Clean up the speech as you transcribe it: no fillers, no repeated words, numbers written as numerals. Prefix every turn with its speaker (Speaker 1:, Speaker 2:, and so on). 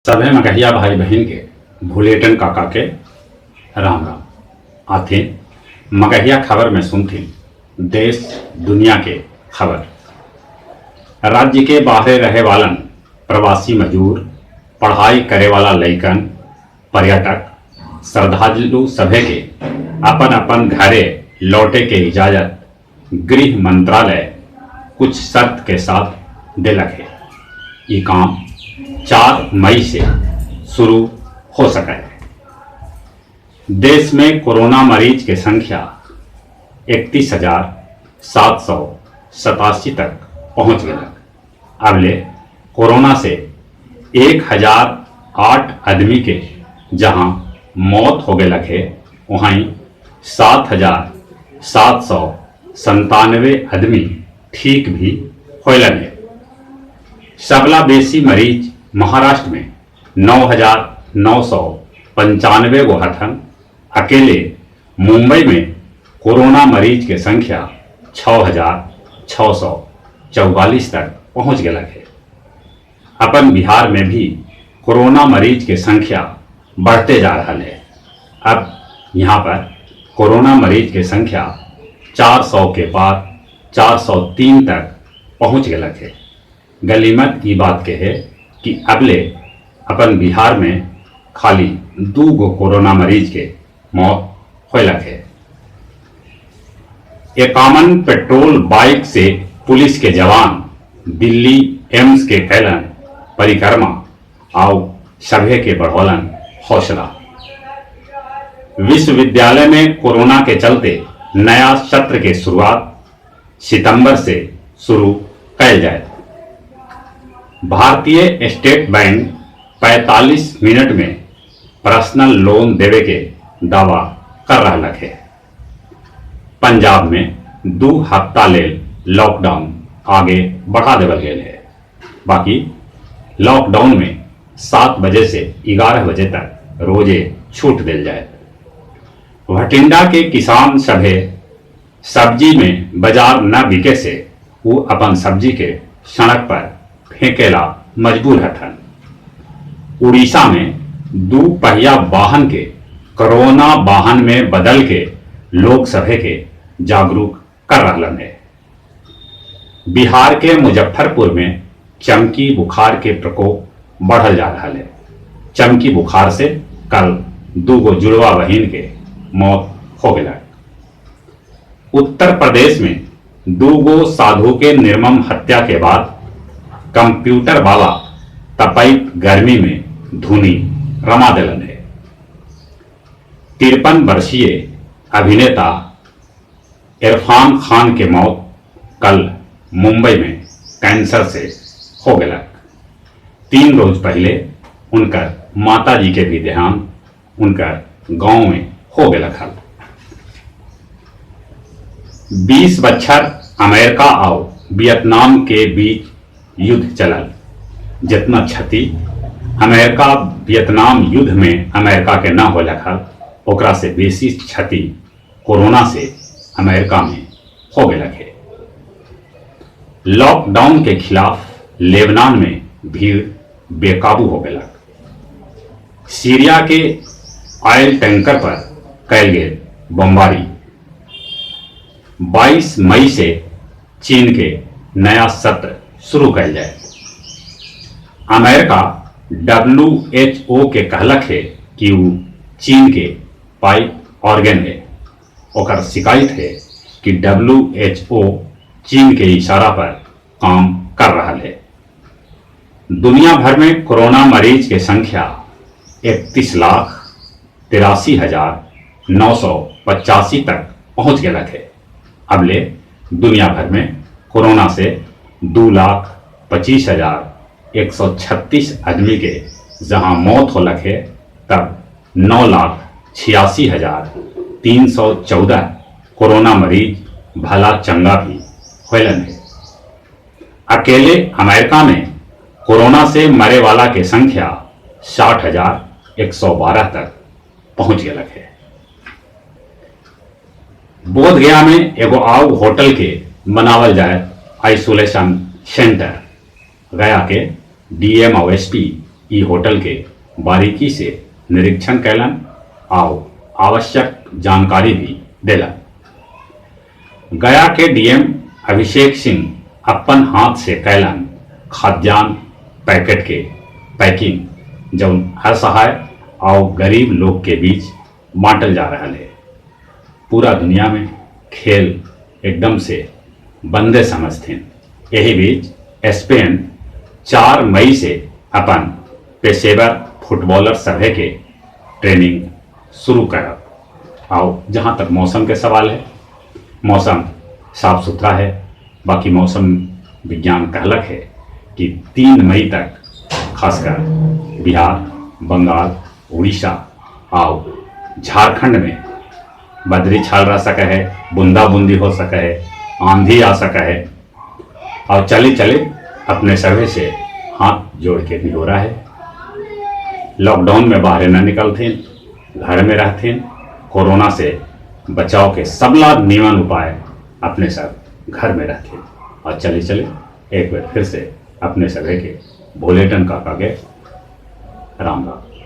Speaker 1: सभे मगहिया भाई बहिन के भुलेटन काका के राम राम। आथिन मगहिया खबर में सुनथिन देश दुनिया के खबर। राज्य के बाहरे रहे वालन प्रवासी मजूर, पढ़ाई करे वाला लइकन, पर्यटक, श्रद्धालु सभे के अपन अपन घरे लौटे के इजाजत गृह मंत्रालय कुछ शर्त के साथ देलक हे। ई काम 4 मई से शुरू हो सके है। देश में कोरोना मरीज के संख्या 31,787 तक पहुंच गया। अबले कोरोना से 1,008 आदमी के जहां मौत हो गए है, वहीं 7,797 आदमी ठीक भी होलन है। सबला बेसी मरीज महाराष्ट्र में 9,995 गो हथन। अकेले मुंबई में कोरोना मरीज के संख्या 6,644 तक पहुंच गया है। अपन बिहार में भी कोरोना मरीज के संख्या बढ़ते जा रहा है। अब यहाँ पर कोरोना मरीज के संख्या 400 के पार 403 तक पहुंच गया है। गलीमत ई बात के है कि अबले अपन बिहार में खाली 2 गो कोरोना मरीज के मौत होलक है। 51 पेट्रोल बाइक से पुलिस के जवान दिल्ली एम्स के कैलन परिक्रमा आउ सभे के बढ़ौलन हौसला। विश्वविद्यालय में कोरोना के चलते नया सत्र के शुरुआत सितंबर से शुरू कैल जाए। भारतीय स्टेट बैंक 45 मिनट में पर्सनल लोन देवे के दावा कर रहा है। पंजाब में 2 हफ्ता लेल लॉकडाउन आगे बढ़ा देवल गेल है। बाकी लॉकडाउन में 7 बजे से 11 बजे तक रोजे छूट दिल जाए। भटिंडा के किसान सभे सब्जी में बाजार न बिके से वो अपन सब्जी के सड़क पर फेंकेला मजबूर हथन। उड़ीसा में 2 पहिया वाहन के कोरोना वाहन में बदल के लोग सभे के जागरूक कर रहा है। बिहार के मुजफ्फरपुर में चमकी बुखार के प्रकोप बढ़ल जा रहा है। चमकी बुखार से कल 2 गो जुड़वा बहिन के मौत हो गया। उत्तर प्रदेश में 2 गो साधु के निर्मम हत्या के बाद कंप्यूटर बाबा तपैत गर्मी में धुनी रमा दिलन है। 53 वर्षीय अभिनेता इरफान खान के मौत कल मुंबई में कैंसर से हो गया। 3 रोज पहले उनकर माताजी के भी देहांत उनकर गांव में हो गया था। 20 बच्छर अमेरिका आओ वियतनाम के बीच युद्ध चलल। जितना क्षति अमेरिका वियतनाम युद्ध में अमेरिका के न हो लखल, ओकरा से बेसी क्षति कोरोना से अमेरिका में हो गया है। लॉकडाउन के खिलाफ लेबनान में भीड़ बेकाबू हो गया। सीरिया के ऑयल टैंकर पर कैल गेल बमबारी। 22 मई से चीन के नया सत्र शुरू कैल जाए। अमेरिका WHO के कहलक है कि वो चीन के पाइप ऑर्गन है। ओकर शिकायत है कि WHO चीन के इशारा पर काम कर रहा है। दुनिया भर में कोरोना मरीज के संख्या 31,83,985 तक पहुंच गया है। अबले दुनिया भर में कोरोना से 2,25,136 आदमी के जहां मौत होलक है, तब 9,86,314 कोरोना मरीज भला चंगा भी होलन है। अकेले अमेरिका में कोरोना से मरे वाला के संख्या 60,112 तक पहुंच गया है। बोधगया में एगो आउ होटल के बनावल जाए आइसोलेशन सेंटर। गया के डीएम और एसपी ई होटल के बारीकी से निरीक्षण कैलन आउ आवश्यक जानकारी भी देलन। गया के डीएम अभिषेक सिंह अप्पन हाथ से कैलन खाद्यान्न पैकेट के पैकिंग, जउन असहाय आउ गरीब लोग के बीच बांटल जा रहल हे। पूरा दुनिया में खेल एकदम से बंदे समझथिन। एही बीच स्पेन 4 मई से अपन पेशेवर फुटबॉलर सभे के ट्रेनिंग शुरू करत। आउ जहां तक मौसम के सवाल है, मौसम साफ सुथरा है। बाकी मौसम विज्ञान कहलक है कि 3 मई तक खासकर बिहार, बंगाल, उड़ीसा आउ झारखंड में बदरी छाल रह सके है, बूंदा बूंदी हो सके है, आंधी आ सके है। और चले चले अपने सभे से हाथ जोड़ के भी हो रहा है। लॉकडाउन में बाहर न निकलथिन, घर में रहथिन। कोरोना से बचाव के सबला निमन उपाय अपने सब घर में रहथिन। और चले चले एक बार फिर से अपने सभे के भोलेटन काका के राम राम।